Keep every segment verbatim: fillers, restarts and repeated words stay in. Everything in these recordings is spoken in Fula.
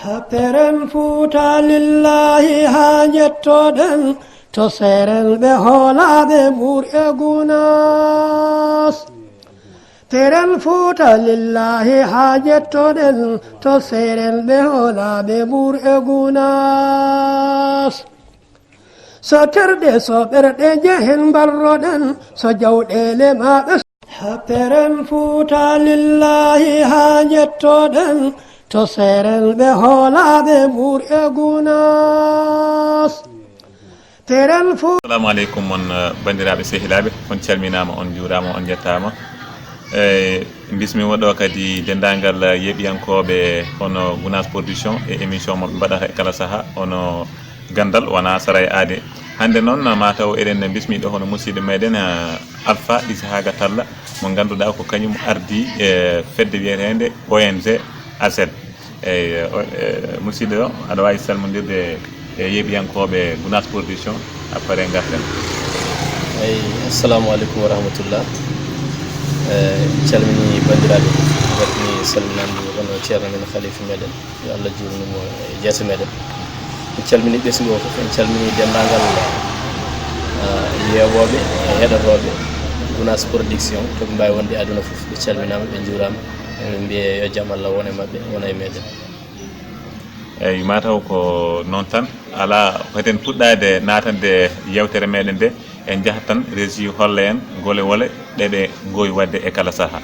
Peren Fuuta lillaahi haa njettoɗen to seerenɓe hoolaaɓe Mbuur e Gunaas. Peren Fuuta lillaahi haa njettoɗen to seerenɓe hoolaaɓe Mbuur e Gunaas. So terɗe so ɓerɗe njehen mbarroɗen, so jawɗeele maɓɓe. Peren Fuuta lillaahi haa njettoɗen to seerenɓe hoolaaɓe Mbuur e Gunaas. Peren Fuuta. Assalamu aleykum mon, eh, banndiraaɓe sehilaaɓe, on calminaama, on njuuraama, on njettaama. Eh, mbismiima ɗo kadi denndaangal yeeɓiyankooɓe hono Gunaas Production e émission mo ɓe mbaɗata e kala sahaa, hono Ganndal wonaa sara e aade. Hannde noon, ma taw eɗen mbismii ɗo hono musidɗo meɗen, eh, Alpha Isihaaga Talla, mo ngannduɗaa ko kañum ardii, eh, fedde wiyeteende O N G ASET. Eyi, o, eh, musidɗo o, aɗa waawi salmondirde e yeeɓiyankooɓe Gunaas Production, après ngarten. Eyi, assalamu aleykum wa rahmatullah. Eh, en calminii banndiraaɓe fof, en mbeltanii salminaandu hono Ceerno men Khalifa meɗen, yo Allah juurnu mo e jeese meɗen. En calminii ɓesngu o fof, en calminii denndaangal, eh, yeeɓooɓe e heɗotooɓe Gunaas Production, to ɓe mbaawi wonde e aduna fof, ɓe calminaama, ɓe njuuraama. Eɗen mbiya yo jam Allah won e maɓɓe, wona e meɗen. Eyi, mataw ko noon tan. Alaa, ko eten puɗɗaade naatande yeewtere meɗen nde, en njahat tan, régie holla en gole wole ɗe ɓe ngoowi waɗde e kala sahaa.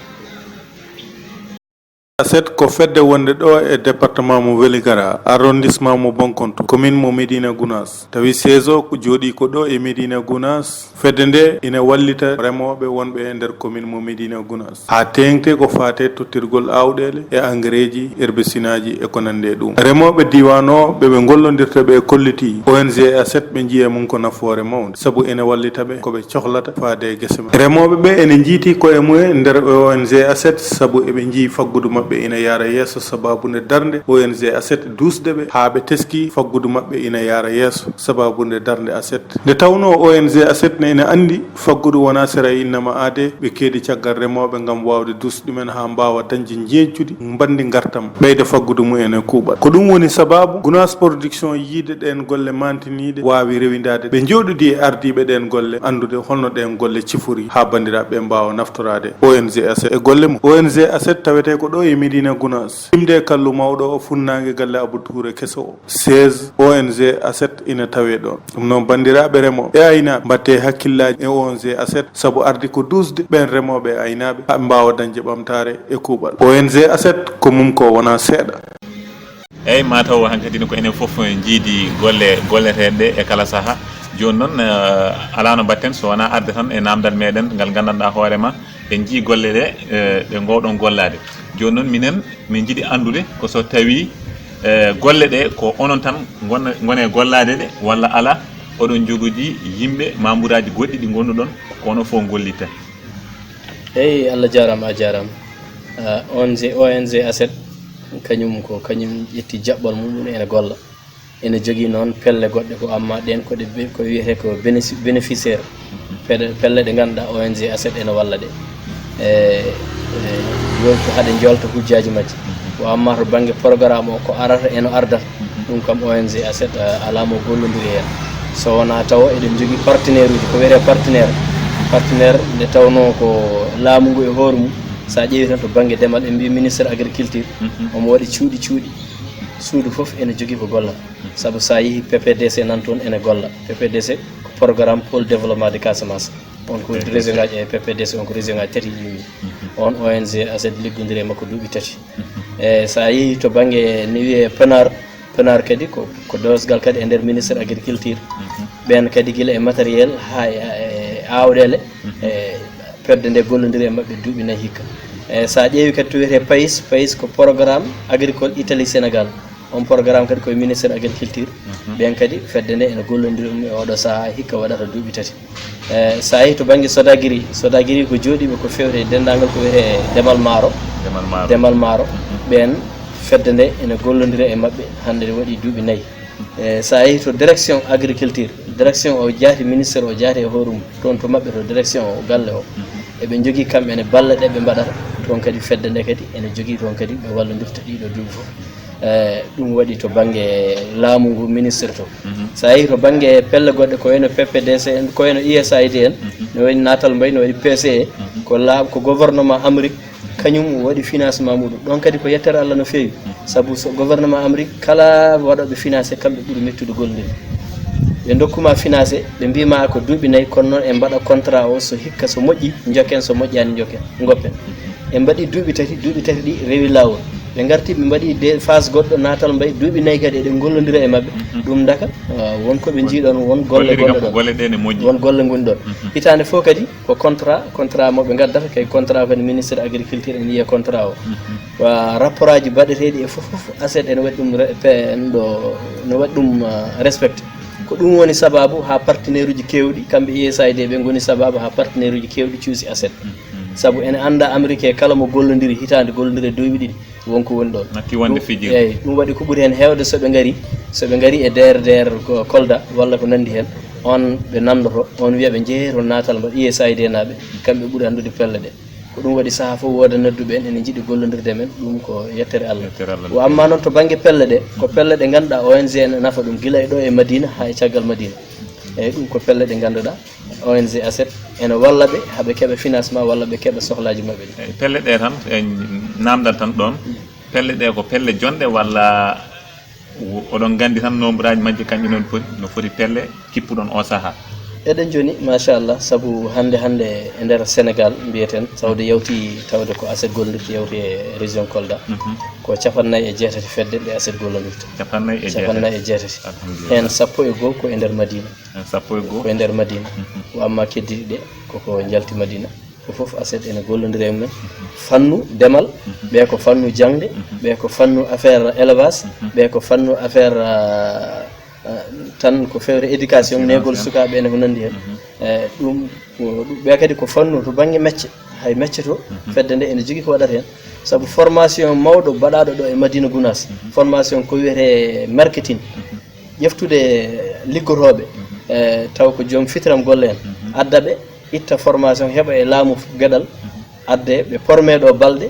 ASET ko fedde wonde ɗo e département mo Vélingara, arrondissement mo Bankoto, commune mo Médina Gounass. Tawi siège o ko jooɗii ko ɗo e Médina Gounass. Fedde nde ina wallita remooɓe wonɓe e nder commune mo Médina Gounass. Haa teeŋti ko faati e tottirgol aawɗeele e engrais ji, herbicide aji e ko nanndi e ɗum. Remooɓe diiwaan o ɓe ɓe ngollondirta ɓe kollitii O N G ASET ɓe njiya mum ko nafoore mawnde, sabu ene wallita ɓe ko ɓe cohlata faade e gese maɓɓe. Remooɓe ɓe ene njiiti koye mumen nder O N G ASET, sabu eɓe njii faggudu maɓɓe ina yaara yeeso sababu nde darnde O N G ASET duusde ɓe haa ɓe teskii faggudu maɓɓe ina yaara yeeso sababu nde darnde ASET. Nde tawnoo O N G ASET ne ina anndi faggudu wonaa sera e innama aadee, ɓe keedi caggal remooɓe ngam waawde duusde ɗumen haa mbaawa dañde njeñcudi, mbanndi ngartam, ɓeyda faggudu mumen e kuuɓal. Ko ɗum woni sababu Gunaas Production yiide ɗeen golle maantiniiɗe waawi rewindaade. Ɓe njooɗodii e ardiiɓe ɗeen golle, anndude holno ɗeen golle cifori haa banndiraaɓe ɓe mbaawa naftoraade O N G ASET e golle mum. O N G ASET tawetee ko ɗo e Médina Gounass, yimde e kallu mawɗo o, funnaange galle Abou Touré keso o. Siège O N G ASET ina tawee ɗoon. Ɗum noon, banndiraaɓe remooɓe e aynaaɓe, mbaɗtee hakkillaaji e O N G ASET, sabu ardi ko duusde ɓeen remooɓe e aynaaɓe, haa ɓe mbaawa dañde ɓamtaare e kuuɓal. O N G ASET ko mum ko wonaa seeɗa. Eyi, mataw hankadi ko enen fof njiidi golle golleteeɗe ɗe e kala sahaa. Jooni noon, eh, alaa no mbaɗten so wonaa arde tan e naamndal meɗen ngal nganndanɗaa hoore ma. En njii golle ɗe, eh, ɗe ngoowɗon gollaade. Jooni noon, minen, min njiɗi anndude ko so tawii, eh, golle ɗe ko onon tan ngon-, ngoni e gollaade ɗe, walla alaa, oɗon njogii yimɓe, membre aji goɗɗi ɗi ngonduɗon ko onon fof ngollitta? Eyi, Allah jaaraama, a jaaraama. Ah, O N G, O N G ASET, kañum ko kañum ƴetti jaɓɓal mum, ene golla. Ene jogii noon pelle goɗɗe, ko amma ɗeen ko ɗe be-, ko wiyetee ko bénéfi-, bénéficiaire. Pelle, pelle ɗe ngannduɗaa O N G ASET ene walla ɗe. E, e, yonki haɗe njoolta hujjaaji majji. Ko amma to bannge programme o, ko arata e no ardata, ɗum kam O N G ASET, a, alaa mo gollondiri heen. So wonaa tawa eɗen njogii partenaire uji, ko wiyetee partenaire. Partenaire nde tawnoo ko laamu ngu e hoore mum, so a ƴeewi tan to bannge demal, en mbiyi ministre agriculture, omo waɗi cuuɗi cuuɗi. Suudu fof ene jogii ko gollata. Sabu so a yehii P P D C nan toon ene golla. P P D C ko programme pôle développement de Casamance. On ko région ngaji, e P P D C on ko région ngaji tati yimmi. On O N G ASET liggondiri e makko duuɓi tati. E so a yehii to bannge ne wiyee PNAR, PNAR kadi ko, ko doosgal kadi e nder ministre agriculture. Ɓeen kadi gila e matériel haa e, e aawɗeele, e fedde nde gollondiri e maɓɓe duuɓi nayi hikka. E so a ƴeewi kadi to wiyetee PAIS, PAIS ko programme agricole Italie Sénégal. On programme kadi koye ministère agriculture. Ɓeen kadi fedde nde ene gollondiri ɗum e oɗo sahaa hikka waɗata duuɓi tati. E so a yehii to bannge Sodagri, Sodagri ko jooɗiiɓe ko fewte e denndaangal ko wiyetee demal maaro. Demal maaro. Demal maaro. Ɓeen fedde nde ene gollondira e maɓɓe, hannde nde waɗi duuɓi nayi. E so a yehii to direction agriculture, direction o jaati, ministère o jaati e hoore mum, toon to maɓɓe to direction o, galle o. Eɓe njogii kamɓe ne balle ɗe ɓe mbaɗata, toon kadi fedde nde kadi ene jogii toon kadi ɓe wallondirta ɗiɗo duuɓi fof. Eh, ɗum waɗi to bannge laamu ngu, ministre to. So a yehi to bannge pelle goɗɗe, ko wayno P P D C en, ko wayno U S A I D en, no waɗi Natal Mbaye, no waɗi P C E, ko laamu, ko gouvernement Amérique, kañum waɗi financement muɗum. Ɗon kadi ko yettere Allah no feewi, sabu so gouvernement Amérique, kala waɗooɓe financé, kamɓe ɓuri mettude gollondirde. Ɓe ndokkuma financé, ɓe mbima ko duuɓi nayi, kono noon en mbaɗa contrat o, so hikka so moƴƴi, njoken, so moƴƴani, njoken, ngoppen. En mbaɗi duuɓi tati, duuɓi tati ɗi rewi laawol. Ɓe ngarti, ɓe mbaɗi de phase goɗɗo, Natal Mbaye, duuɓi nayi kadi eɗen gollondira e maɓɓe. Ɗum ndaka, ah, won ko ɓe njii ɗon, won golle Golliri kam gonɗe ko ɗon. Golle ɗe ne moƴƴi. Won golle ngoni ɗon. Hitaande fof kadi ko contrat, contrat mo ɓe ngaddata, kay contrat kadi ministre agriculture en yiya contrat o. Wa rapport aji baɗeteeɗi e fof, fof, aset ene waɗi ɗum re-, pe-, en ɗo, no waɗi ɗum, ah, respecté. Ko ɗum woni sababu haa partenaire uji keewɗi, kamɓe U S A I D ɓe ngoni sababu haa partenaire uji keewɗi cuusi aset. Sabu ene annda Amérique kala mo gollondiri hitaande, gollondiri e duuɓi ɗiɗi, won ko woni ɗon. Natti wonde Ɗum, fijirde. Eyyi, ɗum waɗi ko ɓuri heen heewde so ɓe ngari, so ɓe ngari e D R D R ko Kolda walla ko nanndi heen, on ɓe nanndoto, on wiya ɓe njehee to Natal Mbaye, U S A I D naaɓe, kamɓe ɓuri anndude pelle ɗe. Ko ɗum waɗi sahaa fof wooda nodduɓe en, ene njiɗi gollondirde men, ɗum ko yettere Allah. Yettere Allah. Wa amma noon to bannge pelle ɗe, ko pelle ɗe ngannduɗaa O N G ene nafa ɗum gila e ɗo e Madina haa e caggal Madina. Eyyi, ɗum ko pelle ɗe ngannduɗaa O N G aset ene walla ɓe haa ɓe keɓa financement walla ɓe keɓa sohlaaji maɓɓe ɗi. Eyyi, pelle ɗe tan, en naamndan tan ɗoon. Pelle ɗe ko pelle jonɗe walla o-, oɗon nganndi tan nombre aji majji kañƴi noon poti, no foti pelle kippuɗon o sahaa? Eɗen jooni, machallah, sabu hannde, hannde e nder Sénégal mbiyeten, tawde yawti, tawde ko aset gollondirta yawti e région Kolda. Ko capannayyi e jeetati fedde ɗe aset gollondirta. Capannayyi e jeetati. Capannayyi e jeetati. Alhamdulillah. Heen sappo e goo ko e nder Madina. Heen sappo e goo. Ko e nder Madina. Wa amma keddiiɗi ɗe, koko njalti Madina. Ko fof aset ene gollondira e mumen. Fannu demal, ɓe ko fannu jaŋde, ɓe ko fannu affaire élevage, ɓe ko fannu affaire, ah, ah, tan ko fewre éducation, neegol sukaaɓe ene ko nanndi heen. Eh, ɗum, ko, ɗum, ɓe kadi ko fannu to bannge mecce, hay mecce to, fedde nde ene jogii ko waɗata heen. Sabu formation mawɗo baɗaaɗo ɗo e Madina Gounass, formation ko wiyetee marketing, ƴeftude liggotooɓe, e, taw ko joom fitiram golle en, adda ɓe, itta formation, heɓa e laamu geɗal, adde ɓe formé ɗo balɗe,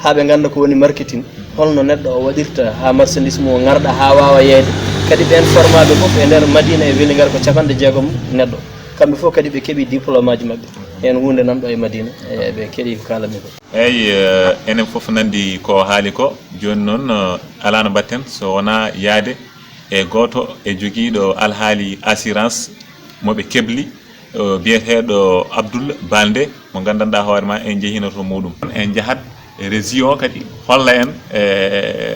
haa ɓe ngannda ko woni marketing, holno neɗɗo o waɗirta haa marchandise mum o ŋarɗa haa waawa yeeyde. Kadi ɓeen formaaɓe fof e nder Madina e Wellingara ko capanɗe jeegom neɗɗo. Kamɓe fof kadi ɓe keɓi diplôme aji maɓɓe. Heen huunde nan ɗo e Madina, e ɓe keɗi ko kaalanmi ko. Eeyi, eh, enen fof nanndi ko haali ko. Jooni noon, eh, alaa no mbaɗten so wonaa yahde e gooto e jogiiɗo alhaali assurance mo ɓe kebli, o biyeteeɗo Abdoul Balde, mo nganndanɗaa hoore ma, en njehiino to muuɗum. En njahat e région kadi, holla en e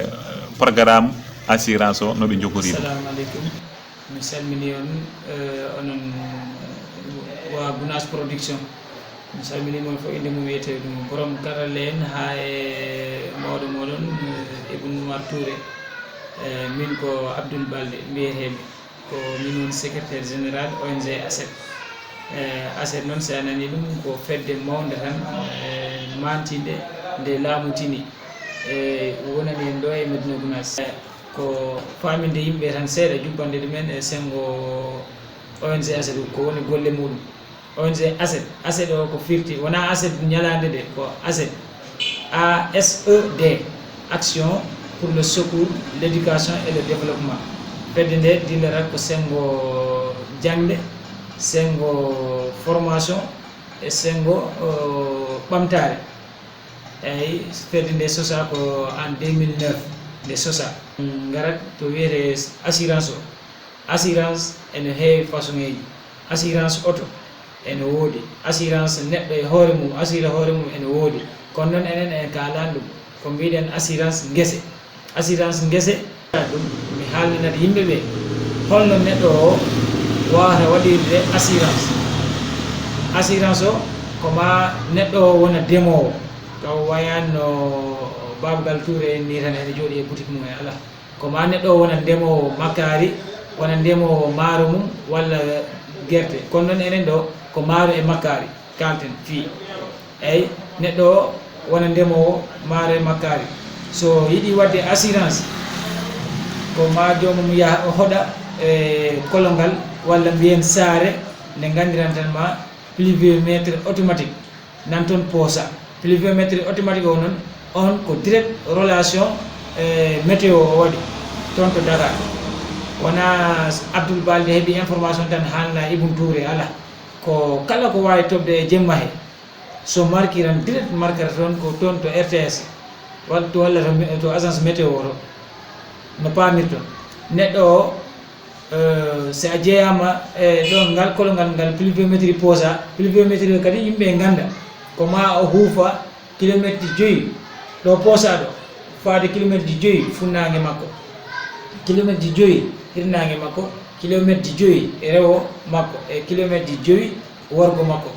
programme assurance o, no ɓe njogori ɗum. Assalamu aleykum. Mi salmini on, eh, onon, eh, waa Gunaas Production. Mi salmini mon fof, innde mum e yettode mum. Borom karalle en haa e mawɗo mooɗon, eh, Ibn Oumar Touré. Eh, min ko Abdoul Balde mbiyetee-mi. Ko min woni secrétaire général O N G aset. Eh, aset noon, so a nanii ɗum, ko fedde mawnde tan, eh, maantiinde nde laamu tini. Eh, wonani en ɗo e Madina Gounass. Ko faaminde yimɓe tan seeɗa, jubbande ɗumen e senngo O N G aset, ko woni golle muɗum. O N G aset, aset o ko firti, wonaa aset ñalaande de, ko aset, A S E D, Action pour le Secours, l'Éducation et le Développement. Fedde nde dillata ko senngo jaŋde, senngo formation e senngo, o, ɓamtaare. Eeyi, fedde nde sosa ko en deux mille neuf nde sosa. Ngarat to wiyetee assurance o. Assurance ene heewi façon eeji. Assurance oto ene woodi. Assurance neɗɗo e hoore mum, assuré hoore mum ene woodi. Kono noon enen en kaalaani ɗum. Ko mbiɗen assurance ngese. Assurance ngese, ɗum mi haalninat yimɓe ɓe, holno neɗɗo o waawata waɗirde assurance. Assurance o, ko ma neɗɗo o wona ndemoowo, taw wayan no Baaba Gal Touré en ni tan, ene jooɗi e boutique mum e alaa. Ko ma neɗɗo o wona ndemoowo makkaari, wona ndemoowo maaro mum walla gerte. Kono noon enen ɗo ko maaro e makkaari kaalten fii. Eeyi, neɗɗo o wona ndemoowo maaro e makkaari. So yiɗi waɗde assurance, ko ma joomum yaha o hoɗa e kologal walla mbiyen saare nde nganndirantan ma pluviométrie automatique. Nan toon poosa. Pluviométrie automatique o noon, on ko direct relation E météo o waɗi toon to Dakar. Wonaa Abdoul Balde heɓi information tan haalna Ibou Touré, alaa. Ko kala ko waawi toɓde e jemma he, so marki tan direct markata toon ko toon to R T S, walla to, walla to, to agence météo to, no paamirton. Neɗɗo o, eh, si a jeyaama e ɗo ngal kolongal ngal pluviométrie poosa, pluviométrie o kadi yimɓe ngannda ko ma o huufa kilometre joyi ɗo poosa ɗo, faade kilometre joyi funnaange makko, kilometre joyi hirnaange makko, kilometre joyi rewo makko, e kilometre joyi worgo makko.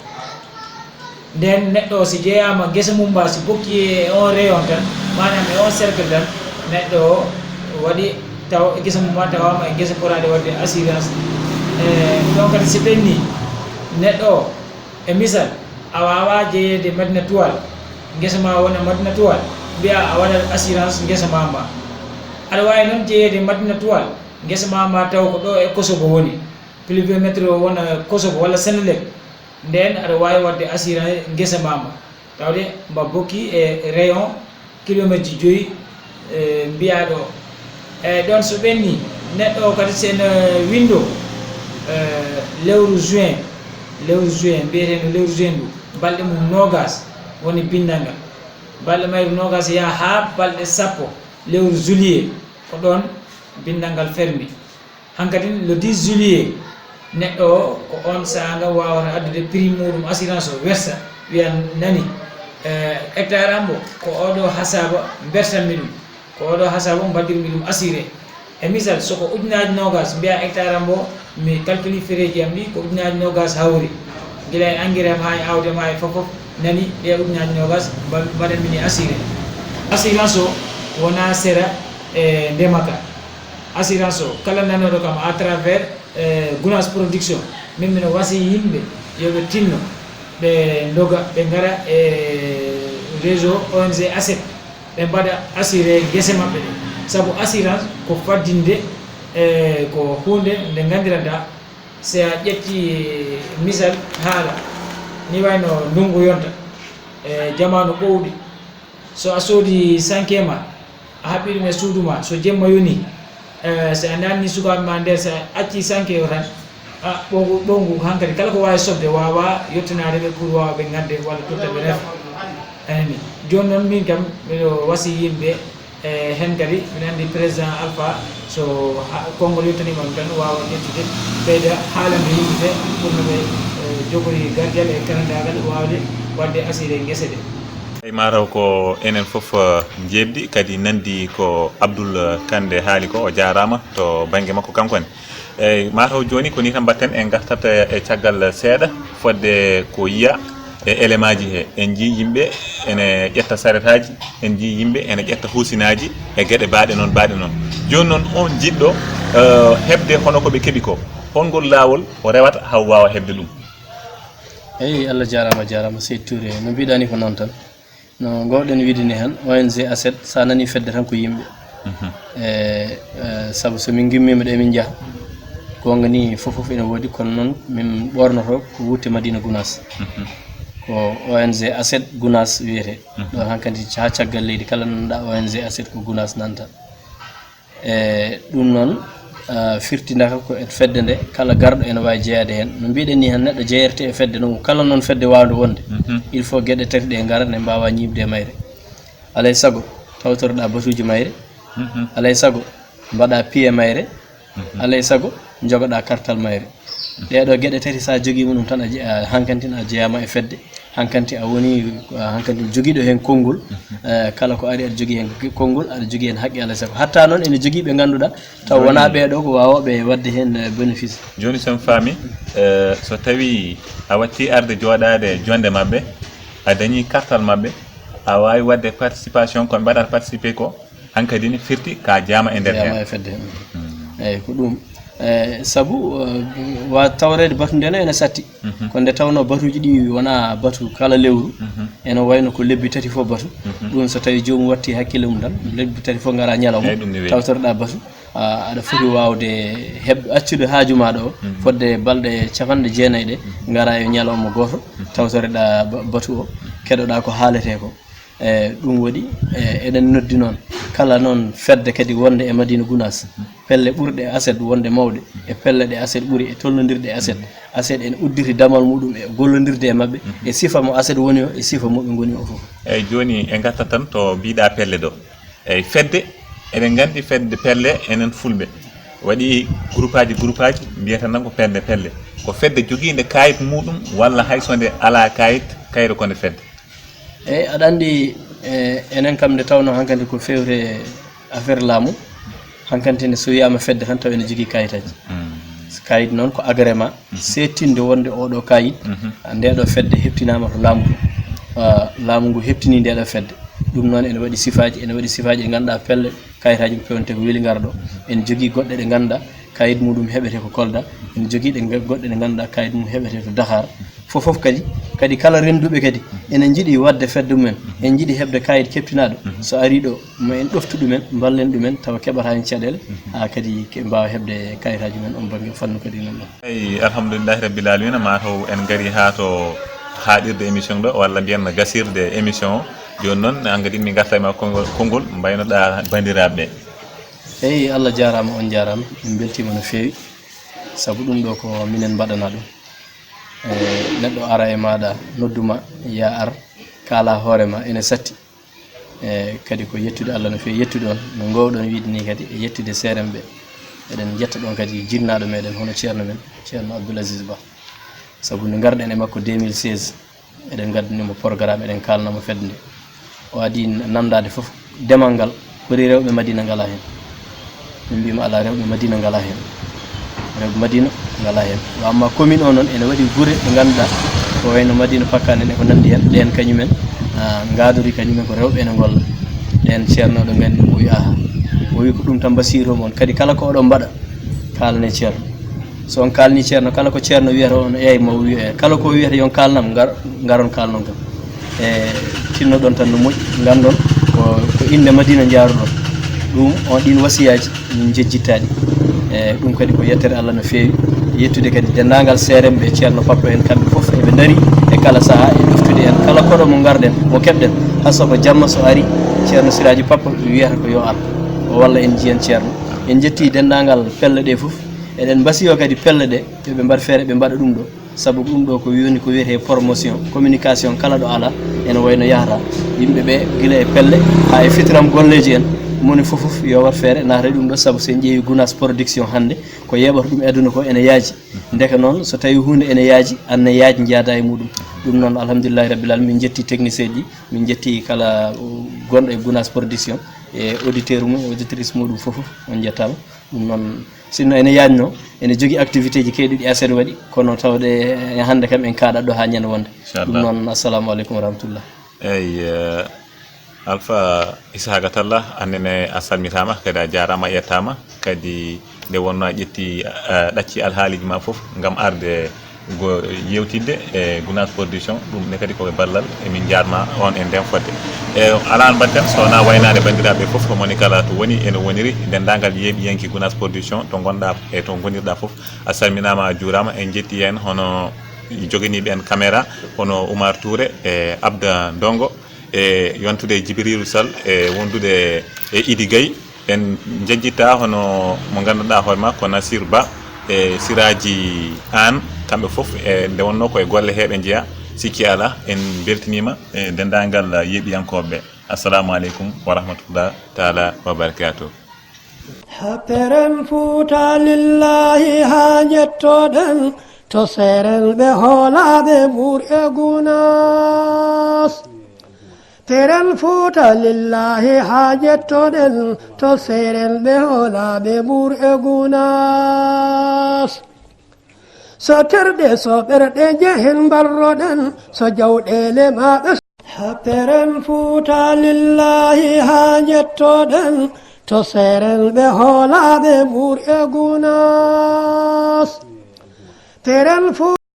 Nden neɗɗo o, si jeyaama ngesa mum mba, si bokki e on rayon tan, maanaam e on cercle tan, neɗɗo o waɗi taw e ngesa mum ma tawaama e ngesa potaaɗo waɗde assurance. E ɗon kadi si ɓenni, neɗɗo o, e misal, a waawaa jeyeede Madina Tuwal, ngesa ma wona Madina Tuwal, mbiya a waɗat assurance ngesa ma mba. Aɗa waawi noon jeyeede Madina Tuwal, ngesa ma mba taw ko ɗo e Kosobo woni, pluviométrie o wona Kosobo walla Senelec, ndeen aɗa waawi waɗde assurance ngesa ma mba. Tawde mba bokki e rayon kilometre joyi, e, mbiyaaɗo o. E, ɗoon so ɓenni, neɗɗo o kadi sene winndo, e, lewru juin, lewru juin, mbiyeteeno lewru juin ndu, balɗe mum noogaas woni binndal ngal. Balɗe mayru noogaas yaha haa balɗe sappo lewru juillet, ko ɗoon binndal ngal fermi. Hankadi, le dix juillet, neɗɗo o, ko oon sahaa ngal waawata addude prix muuɗum assurance o, wersa, wiya nani, eh, hectare am o, ko oɗo hasaba mbertanmi ɗum, ko oɗo hasaba mbaɗirmi ɗum assuré. E misal, so ko ujunaaji noogaas, mbiya hectare am o, mi calculi fereeji am ɗi, ko ujunaaji noogaas hawri. Gila e engrais am haa e aawdi am haa e fof fof, nani ɗe ujunaaji noogaas mba-, mbaɗanmi ni assuré. Assurance o wonaa sera e ndemaka. Assurance o, kala nanooɗo kam à travers, eh, Gunaas Production, min mino wasi yimɓe yo ɓe tinno, ɓe ndoga, ɓe ngara e réseau O N G Asset, ɓe mbaɗa assuré gese maɓɓe ɗe. Sabu assurance ko faddinde, eh, ko huunde nde nganndirata, si a ƴetti misal haala, ni wayno ndunngu yonta, e jamaanu ɓowɗi, so a soodi sanke ma, a haɓɓi ɗum e suudu ma, so jemma yoni, eh, so a naanni sukaaɓe ma nder, so a acci sanke o tan, a ɓowngu, ɓowngu hankadi kala ko waawi soɓde waawa yettanaade ɓe pour waawa ɓe ngadde walla totta ɓe refa. Anani. Jooni noon min kam miɗo wasi yimɓe, e heen kadi mbiɗa anndi président Alpha, so ha-, konngol yettaniima ɗum tan, waawa ƴettude, ɓeyda haalande yimɓe ɓe pour no ɓe, eh, jogori gardial e karandaagal waawde waɗde assuré gese ɗe. Eyi, mataw ko enen fof, eh, njeeɓdi, kadi nanndi ko Abdoul Kande haali ko, o jaaraama to bannge makko kanko ne. Eyi, mataw jooni ko ni tan mbatten, en ngartat e caggal seeɗa, fodde ko yiya e élément ji he. En njii yimɓe ene ƴetta saretaaji, en njii yimɓe ene ƴetta huusinaaji e geɗe baaɗe noon, baaɗe noon. Jooni noon, on jiɗɗo, eh, heɓde hono ko ɓe keɓi ko, hol ngol laawol o rewata haa o waawa heɓde ɗum? Eyi, Allah jaaraama, jaaraama, Seydi Touré. No mbiɗa ni ko noon tan. No ngoowɗen wiide ni heen, O N G Asset, so a nanii fedde tan ko yimɓe. Mhm. E, e, sabu so min ngimmiima ɗo emin njaha, goonga ni fof fof ene woodi, kono noon min ɓoornoto ko wutte Madina Gunaas. Mhm. Ko O N G Asset Gunaas wiyetee. Mhm. Ɗo hankadi haa caggal leydi kala nanɗa O N G Asset ko Gunaas nanta. E ɗum noon, ah, firtindaka ko e fedde nde, kala garɗo ene waawi jeyaade heen. No mbiɗen ni heen, neɗɗo jeyerte e fedde noon, kala noon fedde waawnde wonde, mhm, il faut geɗe tati ɗe ngara, nde mbaawa ñiiɓde e mayre. Alay sago, tawtoreɗaa batuuji mayre. Mhm. Alay sago, mbaɗa piye mayre. Mhm. Alay sago, njogoɗaa kartal mayre. Ɗee ɗoo geɗe tati, so a jogiima ɗum tan, a je-, a, hankantin a jeyaama e fedde. Hankanti a woni, a, hankanti jogiiɗo heen konngol. Mhm. Eh, kala ko ari aɗa jogii heen konngol, aɗa jogii heen haqqe, alaa e sago. Hatta noon ene jogii ɓe ngannduɗaa, taw wonaa ɓee ɗoo ko waawooɓe waɗde heen, eh, bénéfice. Jooni, so mi faami, eh, so tawii a watti arde jooɗaade e jonnde maɓɓe, a dañii kartal maɓɓe, a waawi waɗde participation, ko ɓe mbaɗata participer ko, hankadi ne firti ka jeyaama e nder heen. Jeyaama e fedde. Mm. Eyi, ko ɗum. Eh, sabu, eh, wa-, tawreede batu nde ne ene satti. Mhm. Ko nde tawnoo batuuji ɗi wonaa batu kala lewru. Mhm. Ene wayno ko lebbi tati fof batu. Mhm. Ɗum so tawii joomum watti hakkille mum tan, lebbi tati fof ngara ñalawma, eyi, ɗum ne weeɓi, tawtoreɗaa batu, a, aɗa foti waawde heɓ-, accude haaju maaɗa o, mhm, fodde balɗe capanɗe jeenayi ɗe, mhm, ngara e ñalawma gooto, mhm, tawtoreɗaa ba-, batu o, keɗoɗaa ko haaletee ko. E ɗum waɗi, e, eɗen noddi noon kala noon fedde kadi wonde e Madina Gunaas, pelle ɓurɗe aset wonde mawɗe, e pelle ɗe aset ɓuri, e tolnondirɗe aset. Aset ene udditi damal muɗum e gollondirde e maɓɓe, e sifa mo aset woni o, e sifa mo ɓe ngoni o fof. Eyyi, jooni en ngartat tan to mbiɗa pelle ɗo. Eyyi, fedde, eɗen nganndi fedde pelle enen fulɓe. Waɗi groupe aji, groupe aji, mbiyata tan ko pelle, pelle. Ko fedde jogiinde kayit muɗum, walla hay so nde alaa kayit, kayre ko nde fedde? Eyyi, aɗa anndi, e, enen kam nde tawnoo hankadi ko fewte affaire laamu, hankadi ne so wiyaama fedde tan taw ene jogii kayitaaji. Mm. Kayit noon ko agrément, seedtinde wonde oɗo kayit, ndeɗo fedde heɓtinaama to laamu to. Ah, laamu ngu heɓtini ndeɗo fedde. Ɗum noon ene waɗi sifaaji, ene waɗi sifaaji ɗi ngannduɗaa pelle, kayitaaji ɗi pewnte ko weli ngara ɗo. Ene jogii goɗɗe ɗe ngannduɗaa kayit muɗum heɓete ko Kolda, ene jogii ɗe nga-, goɗɗe ɗe ngannduɗaa kayit mum heɓete to Dakar. Fof fof kadi, kadi kala rennduɓe kadi ene njiɗi waɗde fedde mumen, ene njiɗi heɓde kayit keɓtinaaɗo. So ari ɗo, ma en ɗoftu ɗumen, mballen ɗumen, tawa keɓata heen caɗeele, haa kadi ke mbaawa heɓde kayitaaji mumen on bannge fannu kadi nan ɗon. Eyi, alhamdulillahi rabbil alamina, ma taw en ngari haa to haaɗirde émission ɗo, walla mbiyen no gasirde émission o. Jooni noon, aan kadi min ngarta e ma konngol, konngol mbaynoɗaa banndiraaɓe ɓe. Eyi, Allah jaaraama, on jaaraama, min mbeltiima no feewi, sabu ɗum ɗo ko minen mbaɗana ɗum. E, neɗɗo ara e maaɗa, noddu ma, ya ar, kaala hoore ma, ene satti. E, kadi ko yettude Allah no feewi, yettude on, no ngoowɗon wiide ni kadi, e yettude seeremɓe. Eɗen njetta ɗon kadi jinnaaɗo meɗen, hono ceerno men, ceerno Abdoul Aziz Ba. Sabu nde ngarɗen e makko deux mille seize, eɗen ngaddani mo programme, eɗen kaalna mo fedde nde. O adi nandaade fof, demal ngal, holi rewɓe Madina ngala heen? Min mbima alaa, rewɓe Madina ngala heen. Rewɓe Madina ngala heen. Wa amma commune o noon ene waɗi gure ɗe ngannduɗaa ko wayno Madina Pakkan en e ko nanndi heen. Ɗeen kañumen, ah, ngaadori kañumen ko rewɓe ene ngolla. Ɗeen ceerno ɗo nganndi ɗum o wi aha. O wi ko ɗum tan mbasiyto mon. Kadi kala ko oɗon mbaɗa, kaalane ceerno. So on kaalni ceerno, kala ko ceerno wiyata on, eyyi, mo wiya, kala ko wiyata yon kaalnam, ngar-, ngaron kaalnon kam. E, tinnoɗon tan no moƴƴi, nganndon ko, ko innde Madina njaaruɗon. Ɗum, on ɗin wasiyaaji min njejjittaɗi. E, ɗum kadi ko yettere Allah no feewi. Yettude kadi denndaangal seeremɓe ceerno Pappa en kamɓe fof eɓe ndari e kala sahaa e ɗoftude en. Kala koɗo mo ngarɗen, mo keɓɗen, hay so ko jamma so ari, ceerno Siraaji Pappa wiyata ko yo ar. O walla en njiyen ceerno. En njetti denndaangal pelle ɗe fof. Eɗen mbasiyo kadi pelle ɗe, yo ɓe mbaɗ feere, ɓe mbaɗa ɗum ɗo. Sabu ɗum ɗo ko woni ko wiyetee promotion, communication kala ɗo alaa, ene wayno yahata. Yimɓe ɓe gila e pelle, haa e fitiram golleeji en, moni fof fof yo waɗ feere, naata e ɗum ɗo, sabu so en ƴeewi Gunaas Production hannde, ko yeɓata ɗum e aduna ko ene yaaji. Ndeke noon, so tawii huunde ene yaaji, aan ne yaaj njaada e muɗum. Ɗum noon, alhamdulillahi rabbil alamin, min njetti technicien ji, min njetti kala, uh, gonɗo e Gunaas Production, e auditeur mum, auditrice muɗum fof fof, on njettaama. Ɗum noon, sinno ene yaajno, ene jogii activité ji keewɗi ɗi aset waɗi, kono tawde e hannde kam en kaaɗat ɗo haa ñande wonde. Inchallah. Ɗum noon, assalamu aleykum wa rahmatullah. Eyyi, eh, Alpha Isaka Talla, aan ne a salmitaama, kadi a jaaraama, a yettaama, kadi nde wonnoo a ƴetti, eh, ɗacci alhaaliji ma fof ngam arde go-, yewtidde e Gunaas Production, ɗum ne kadi ko e ballal, emin njaarma on e nden fodde. E alaa no mbaɗten so wonaa waynaade banndiraaɓe fof, ko moni kala to woni, ene woniri denndaangal yeeɓiyanke Gunaas Production, to ngonɗaa e to ngonirɗaa fof. A salminaama, a juuraama, en njetti heen hono joganiiɓe en caméra, hono Oumar Touré e Abda Ndongo, e yontude e Djibril Sall, e wondude e Idi Gaye. En njejjittaa hono mo ngannduɗaa hoore maa ko Nasir Ba e Siraaji Aan, kamɓe fof, e nde wonnoo ko e golle hee ɓe njeyaa, sikki alaa. En mbeltiniima e denndaangal yeeɓiyankooɓe ɓe. Assalamu aleykum wa rahmatullah taala wa barakatuh. Happeren Fuuta lillahi haa njettoɗen, to seeren ɓe hoolaaɓe Mbuur e Gunaas. Peren Fuuta lillahi haa njettoɗen, to seeren ɓe hoolaaɓe Mbuur e Gunaas. So terɗe, so ɓerɗe njehen mbarroɗen, so jawɗeele maɓɓe. Peren Fuuta lillahi haa njettoɗen, to seeren ɓe hoolaaɓe Mbuur e Gunaas. Peren Fuuta